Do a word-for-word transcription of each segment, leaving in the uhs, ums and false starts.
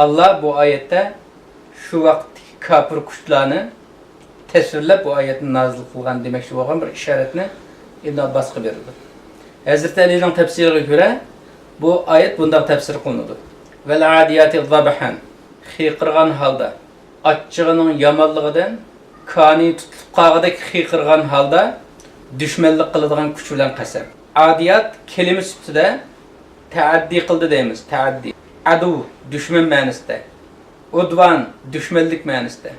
ئاللا بۇ ئايەتتە شۇ ۋاقىتتىكى كاپىر كۈچلەرنى تەسۋىرلەپ، بۇ ئايەتنى نازىل قىلغان دېمەكچى بولغان بىر ئىشارەتنى ئىبن ئابباسقا بېرىدۇ. ھەزرىتى ئەلىنىڭ تەپسىرىگە كۆرە، بۇ ئايەت بۇنداق تەپسىر قىلىنىدۇ: «ۋەل ئادىياتى زابھەن»، قىيقىرغان ھالدا، ئاچچىقىنىڭ يامانلىقىدىن كانى تۇتۇلۇپ قالغۇدەك قىيقىرغان ھالدا دۈشمەنلىك قىلىدىغان كۈچ بىلەن قەسەم. ئادىيات كەلىمە سۈپىتىدە تەئەددى قىلدى دەيمىز، تەئەددى. ئەدۇ، دۈشمەن مەنىسىدە. ئۇدۋان، دۈشمەنلىك مەنىسىدە.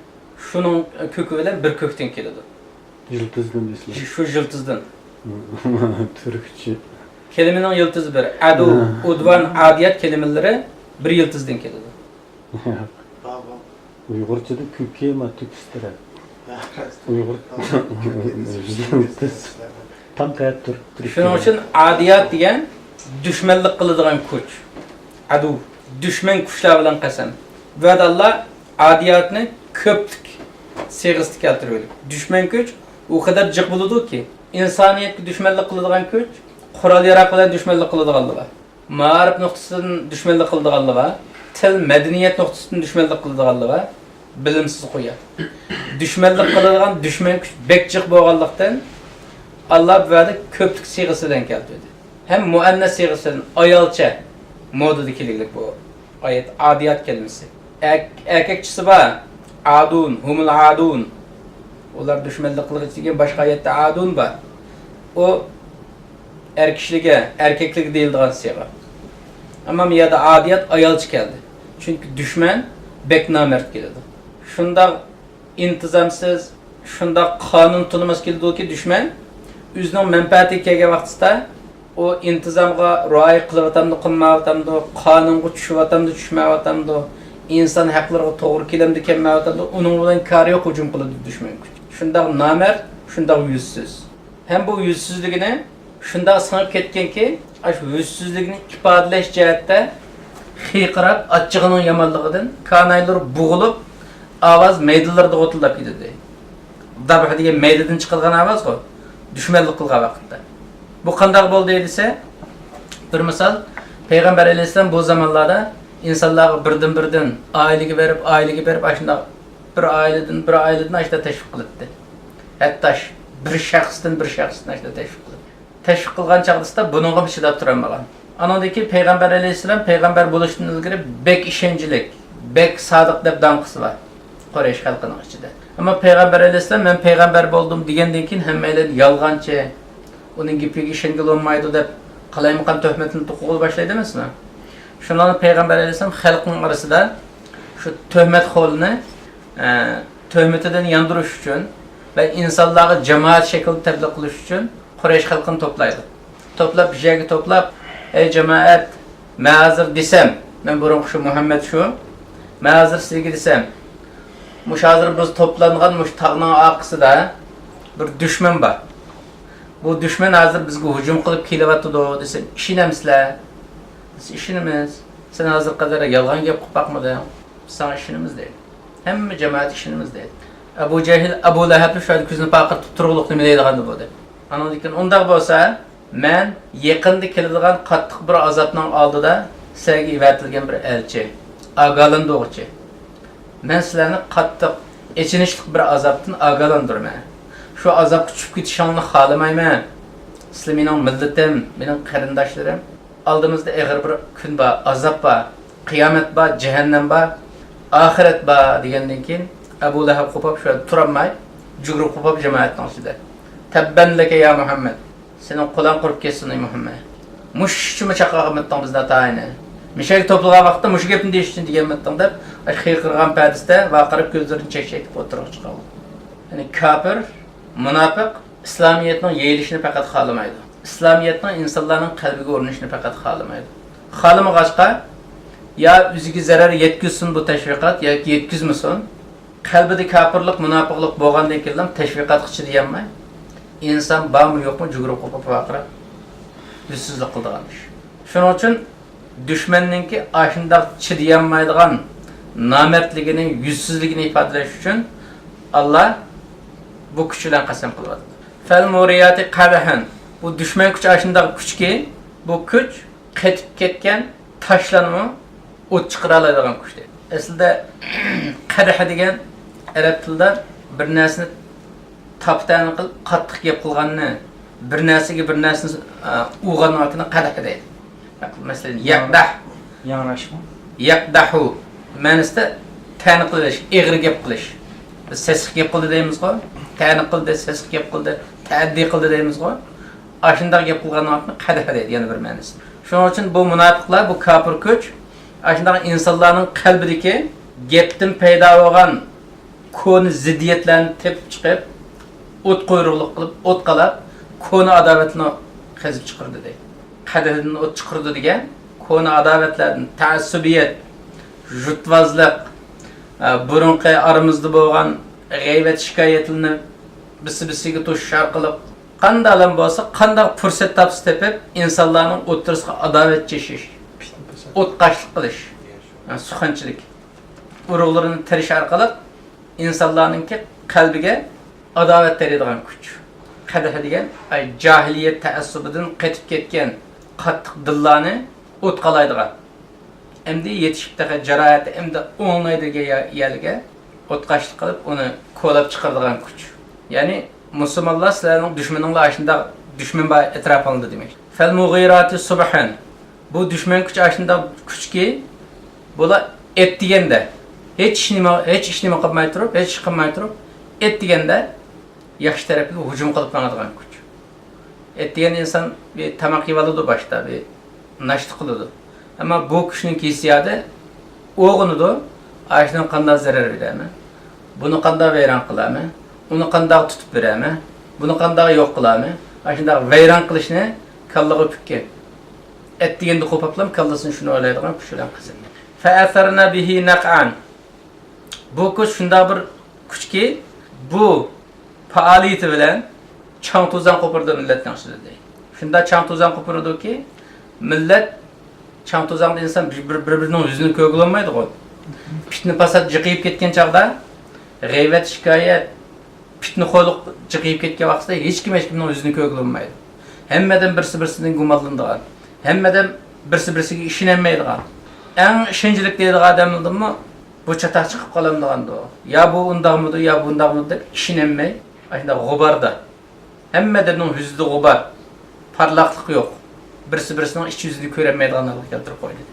شۇنىڭ كۆكى بىلەن بىر كۆكتىن كېلىدۇ. يىلتىزدىن دېسىلە. شۇ يىلتىزدىن. تۈركچە. كەلىمىنىڭ يىلتىزى بىر. ئەدۇ، ھە. ئۇدۋان، ئادىيات كەلىمىلىرى بىر يىلتىزدىن كېلىدۇ. ئۇيغۇرچىدا كۆكى ما تۆكۈستىرەك. ئۇيغۇر. تام قەيەت تۇرۇپ تۇرۇپ شۇنىڭ ئۈچۈن ئادىيات دېگەن دۈشمەنلىك قىلىدىغان كۈچ. ئەدۇ، دۈشمەن كۈچلەر بىلەن قەسەم. بۇ يەردە ئاللا ئادىياتنى كۆپلۈك سىيغىسىدا كەلتۈرۈۋېلىپ، دۈشمەن كۈچ ئۇ قەدەر جىق بولىدۇكى، ئىنسانىيەتكە دۈشمەنلىك قىلىدىغان كۈچ، قورال-ياراغ بىلەن دۈشمەنلىك قىلىدىغانلىرى بار. مائارىپ نۇقتىسىدىن دۈشمەنلىك قىلىدىغانلىرى بار. تىل، مەدەنىيەت نۇقتىسىدىن دۈشمەنلىك قىلىدىغانلىرى بار. بىلىمسىز قويا. دۈشمەنلىك قىلىدىغان دۈشمەن كۈچ بەك جىق بولغانلىقتىن، ئاللا بۇ يەردە كۆپلۈك سىيغىسى بىلەن كەلتۈردى. ھەم مۇئەننەس سىيغىسى بىلەن، ئايالچە مودىدا كېلىگلىك بۇ ئايەت، ئادىيات كەلىمىسى. ئەك-، ئەركەكچىسى بار. ئادۇن، ھۇمۇل ئادۇن. ئۇلار دۈشمەنلىك قىلغۇچى دېگەن باشقا ئايەتتە ئادۇن بار. ئۇ ئەر كىشىلىككە، ئەركەكلىككە دېيىلىدىغان سىيغا. ئەمما بۇ يەردە ئادىيات ئايالچە كەلدى. چۈنكى دۈشمەن بەك نامەرد كېلىدۇ. شۇنداق ئىنتىزامسىز، شۇنداق قانۇن تونۇماس كېلىدۇكى، دۈشمەن ئۆزىنىڭ مەنپەئەتىگە كەلگەن ۋاقتىدا ئۇ ئىنتىزامغا رىئايە قىلىۋاتامدۇ، قىلمايۋاتامدۇ، قانۇنغا چۈشۈۋاتامدۇ، چۈشمەيۋاتامدۇ، ئىنسان ھەقلىرىغا توغرا كېلەمدۇ، كەلمەيۋاتامدۇ، ئۇنىڭ بىلەن كارى يوق، ھۇجۇم قىلىدۇ دۈشمەن كۈچ. شۇنداق نامەرد، شۇنداق يۈزسىز. ھەم بۇ يۈزسىزلىكىنى شۇنداق سىڭىپ كەتكەنكى، ئاشۇ يۈزسىزلىكىنى ئىپادىلەش جەھەتتە قىيقىراپ، ئاچچىقىنىڭ يامانلىقىدىن كانايلىرى بوغۇلۇپ، ئاۋاز مەيدىلىرىدە غوتۇلداپ كېتىدۇ. دابھ دېگەن مەيدىدىن چىقىدىغان ئاۋازغۇ، دۈشمەنلىك قىلغان ۋاقىتتا. بۇ قانداق بولدى دېسە، بىر مىسال، پەيغەمبەر ئەلەيھىسسالام بۇ زامانلاردا ئىنسانلارغا بىردىن-بىردىن ئائىلىگە بېرىپ، ئائىلىگە بېرىپ، ئاشۇنداق بىر ئائىلىدىن، بىر ئائىلىدىن ئاشۇنداق تەشۋىق قىلاتتى. ھەتتا بىر شەخستىن بىر شەخستىن ئاشۇنداق تەشۋىق قىلاتتى. تەشۋىق قىلغان چاغدىسىدا بۇنىڭغىمۇ چىداپ تۇرالمىغان. ئانىڭدىن كېيىن پەيغەمبەر ئەلەيھىسسالام پەيغەمبەر بولۇشتىن ئىلگىرى بەك ئىشەنچلىك، بەك سادىق دەپ داڭقىسى بار قۇرەيش خەلقىنىڭ ئىچىدە. ئەمما پەيغەمبەر ئەلەيھىسسالام، مەن پەيغەمبەر بولدۇم دېگەندىن كېيىن ھەممەيلەن يالغانچى، ئۇنىڭ گېپىگە ئىشەنگىلى بولمايدۇ دەپ قالايمىقان تۆھمەتنى توقۇغىلى باشلايدۇ ئەمەسمۇ؟ شۇنىڭ بىلەن پەيغەمبەر ئەلەيھىسسالام خەلقنىڭ ئارىسىدا شۇ تۆھمەت خولىنى، ئە، تۆھمىتىدىن ياندۇرۇش ئۈچۈن ۋە ئىنسانلارغا جامائەت شەكلىدە تەبلىغ قىلىش ئۈچۈن قۇرەيش خەلقىنى توپلايدۇ. توپلاپ، بىر يەرگە توپلاپ، ئەي جامائەت، مەن ھازىر دېسەم، مەن بۇرۇنقى شۇ مۇھەممەد شۇ، مەن ھازىر سىزگە دېسەم، مۇشۇ ھازىر بىز توپلانغان مۇشۇ تاغنىڭ ئارقىسىدا بىر دۈشمەن بار. بۇ دۈشمەن ھازىر بىزگە ھۇجۇم قىلىپ كېلىۋاتىدۇ دېسەم، ئىشىنەمسىلەر؟ دېسە، ئىشىنىمىز. سەن ھازىرغا قەدەر يالغان گەپ قىلىپ باقمىدىڭ. بىز ساڭا ئىشىنىمىز دەيدۇ. ھەممە جامائەت ئىشىنىمىز دەيدۇ. ئەبۇ جەھىل، ئەبۇ لەھەبمۇ شۇ يەردە كۆزىنى پارقىرىتىپ تۇرغۇلۇق نېمە دەيدىغاندۇ بۇ دەپ. ئانىڭدىن كېيىن ئۇنداق بولسا، مەن يېقىندا كېلىدىغان قاتتىق بىر ئازابنىڭ ئالدىدا سىلەرگە ئەۋەتىلگەن بىر ئەلچى، ئاگاھلاندۇرغۇچى. مەن سىلەرنى قاتتىق ئېچىنىشلىق بىر ئازابتىن ئاگاھلاندۇرىمەن. شۇ ئازابقا چۈشۈپ كېتىشىڭلارنى خالىمايمەن. سىلەر مېنىڭ مىللىتىم، مېنىڭ قېرىنداشلىرىم. ئالدىمىزدا ئېغىر بىر كۈن بار، ئازاب بار، قىيامەت بار، جەھەننەم بار، ئاخىرەت بار دېگەندىن كېيىن، ئەبۇ لەھەب قوپاپ شۇ يەردە تۇرالماي، جۈگۈرۈپ قوپاپ جامائەتنىڭ ئىچىدە، تەببەن لەكە يا مۇھەممەد، سېنىڭ قولۇڭ قۇرۇپ كەتسۇن ئەي مۇھەممەد. مۇشۇ ئىشچىمۇ چاقىرغانمىدىڭ بىزنى ئاتايىنى؟ مۇشۇ يەرگە توپلىغان ۋاقىتتا مۇشۇ گەپنى دېيىش ئۈچۈن دېگەنمىدىڭ دەپ، ئاشۇ قىيقىرغان پەدىسىدە ۋارقىراپ كۆزلىرىنى چەكچەيتىپ ئوتتۇرىغا چىقىۋالدى. يەنى كاپىر، مۇناپىق ئىسلامىيەتنىڭ يېيىلىشىنى پەقەت خالىمايدۇ. ئىسلامىيەتنىڭ ئىنسانلارنىڭ قەلبىگە ئورنىشىنى پەقەت خالىمايدۇ. خالىمىغاچقا، يا ئۆزىگە زەرەر يەتكۈزسۇن بۇ تەشۋىقات ياكى يەتكۈزمىسۇن، قەلبىدە كاپىرلىق، مۇناپىقلىق بولغاندىن كېيىنلا تەشۋىقاتقا چىدىيالماي، ئىنسان بارمۇ يوقمۇ جۈگۈرۈپ قوپۇپ ۋارقىراپ، يۈزسىزلىك قىلىدىغان ئىش. شۇنىڭ ئۈچۈن دۈشمەننىڭكى ئاشۇنداق چىدىيالمايدىغان نامەردلىكىنى، يۈزسىزلىكىنى ئىپادىلەش ئۈچۈن ئاللا بۇ كۈچ بىلەن قەسەم قىلىۋاتىدۇ. فەلمۇرىياتى قەدھەن. بۇ دۈشمەن كۈچى ئاشۇنداق كۈچكى، بۇ كۈچ قېتىپ كەتكەن تاشلارنىمۇ ئوت چىقىرالايدىغان كۈچ دەيدۇ. ئەسلىدە قەدەھ دېگەن ئەرەب تىلىدا بىر نەرسىنى تاپا-تەنە قىلىپ، قاتتىق گەپ قىلغاننى، بىر نەرسىگە بىر نەرسىنى، ئە، ئۇرغاننىڭكىنى قەدەھ دەيدۇ. مەسىلەن، يەقدەھ. ياڭراشمۇ؟ يەقدەھۇ مەنىسىدە تەنە قىلىش، ئېغىر گەپ قىلىش. بىز سېسىق گەپ قىلدى دەيمىزغۇ؟ تەنە قىلدى، سېسىق گەپ قىلدى، تەئەددى قىلدى دەيمىزغۇ؟ ئاشۇنداق گەپ قىلغاننىڭكىنى قەدەھ دەيدۇ، يەنە بىر مەنىسى. شۇنىڭ ئۈچۈن بۇ مۇناپىقلار، بۇ كاپىر كۈچ ئاشۇنداق ئىنسانلارنىڭ قەلبىدىكى گەپتىن پەيدا بولغان كونا زىددىيەتلەرنى تېپىپ چىقىپ، ئوت قۇيرۇقلۇق قىلىپ، ئوت قالاپ، كونا ئاداۋەتنى قېزىپ چىقىرىدۇ دەيدۇ. قەدەھدىن ئوت چىقىرىدۇ دېگەن كونا ئاداۋەتلەردىن، تەئەسسۇبىيەت، جۇتۋازلىق، ئە، بۇرۇنقى ئارىمىزدا بولغان غەيۋەت شىكايەتلىرىنى بىرسى-بىرسىگە توشۇش ئارقىلىق، قانداقلام بولسا، قانداق پۇرسەت تاپسا تېپىپ، ئىنسانلارنىڭ ئوتتۇرىسىغا ئاداۋەت چېچىش، ئوتقاشلىق قىلىش، ئە، سۇخەنچىلىك ئۇرۇقلىرىنى تېرىش ئارقىلىق ئىنسانلارنىڭكى قەلبىگە ئاداۋەت تېرىيدىغان كۈچ. قەدەھ دېگەن، ئاي، جاھىلىيەت تەئەسسۇبىدىن قېتىپ كەتكەن قاتتىق دىللارنى ئوتقالايدىغان. ئەمدى يېتىشىپ تېخى جاراھەتى ئەمدى ئوڭلايدىغان يە-، يەرگە ئوتقاشلىق قىلىپ، ئۇنى كولاپ چىقىرىدىغان كۈچ. يەنى، مۇسۇلمانلار، سىلەرنىڭ دۈشمىنىڭلار ئاشۇنداق دۈشمەن بار ئەتراپىڭلاردا دېمەك. فەلمۇغىراتى سۇبھەن. بۇ دۈشمەن كۈچ ئاشۇنداق كۈچكى، بۇلار ئەتىگەندە، ھېچ ئىش نېمە، ھېچ ئىش نېمە قىلماي تۇرۇپ، ھېچ ئىش قىلماي تۇرۇپ، ئەتىگەندە ياخشى تەرەپكە ھۇجۇم قىلىپ ماڭىدىغان كۈچ. ئەتىگەن ئىنسان بىر تاماق يەۋالىدۇ باشتا، بىر ناشتا قىلىدۇ. ئەمما بۇ كۈچنىڭ ھېسسىياتى ئويغىنىدۇ، ئاشۇنىڭ قانداق زەرەر بېرەمەن، بۇنى قانداق ۋەيران قىلامەن، ئۇنى قانداق تۇتۇپ بېرەمەن، بۇنى قانداق يوق قىلامەن، ئاشۇنداق ۋەيران قىلىشنى كاللىغا پۈككەن. ئەتىگەندە قوپۇپلام كاللىسىنى شۇنى ئويلايدىغان كۈچ بىلەن قىزىنى. فەئەسەرنە بىھى نەقئەن. بۇ كۈچ شۇنداق بىر كۈچكى، بۇ پائالىيىتى بىلەن چاڭ-توزان قوپۇرىدۇ مىللەتنىڭ ئىچىدە، دەيدۇ. شۇنداق چاڭ-توزان قوپۇرىدۇكى، مىللەت چاڭ-توزاندا ئىنسان بىر-، بىر-، بىر-بىرىنىڭ يۈزىنى كۆرگىلى بولمايدىغۇ. پىتنە-پاسات جىقىيىپ كەتكەن چاغدا، غەيۋەت-شىكايەت، پىتنىخورلۇق جىقىيىپ كەتكەن ۋاقتىدا ھېچكىم ھېچكىمنىڭ يۈزىنى كۆرگىلى بولمايدۇ. ھەممە ئادەم بىرسى-بىرسىدىن گۇمانلىنىدىغان، ھەممە ئادەم بىرسى-بىرسىگە ئىشىنەلمەيدىغان. ئەڭ ئىشەنچلىك دەيدىغان ئادەملىرىمۇ بۇ چاتاق چىقىپ قالامدىغاندۇ. يا بۇ ئۇنداقمىدۇ، يا بۇ ئۇنداقمىدۇ دەپ ئىشىنەلمەي، ئاشۇنداق غۇباردا. ھەممە ئادەمنىڭ يۈزىدە غۇبار، پارلاقلىق يوق. بىرسى-بىرسىنىڭ ئىچ يۈزىنى كۆرەلمەيدىغان ھالغا كەلتۈرۈپ قويدى.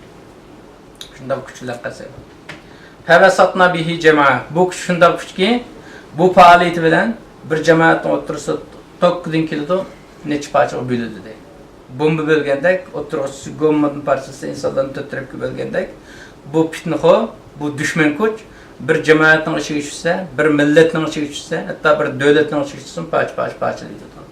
شۇنداق كۈچ بىلەن قەسەم. فەۋەسەتنا بىھى جەمئا. بۇ كۈچ شۇنداق كۈچكى، بۇ پائالىيىتى بىلەن بىر جامائەتنىڭ ئوتتۇرىسىدا توككىدىن كېلىدۇ، نەچچە پارچىغا بۆلىدۇ دەيدۇ. بومبا بۆلگەندەك، ئوتتۇرىغا چۈشسە، بومبىنىڭ پارچىسى ئىنسانلارنى تۆت تەرەپكە بۆلگەندەك، بۇ پىتنىخور، بۇ دۈشمەن كۈچ بىر جامائەتنىڭ ئىچىگە چۈشسە، بىر مىللەتنىڭ ئىچىگە چۈشسە، ھەتتا بىر دۆلەتنىڭ ئىچىگە چۈشسىمۇ پارچە-پارچە پارچىلايدۇ.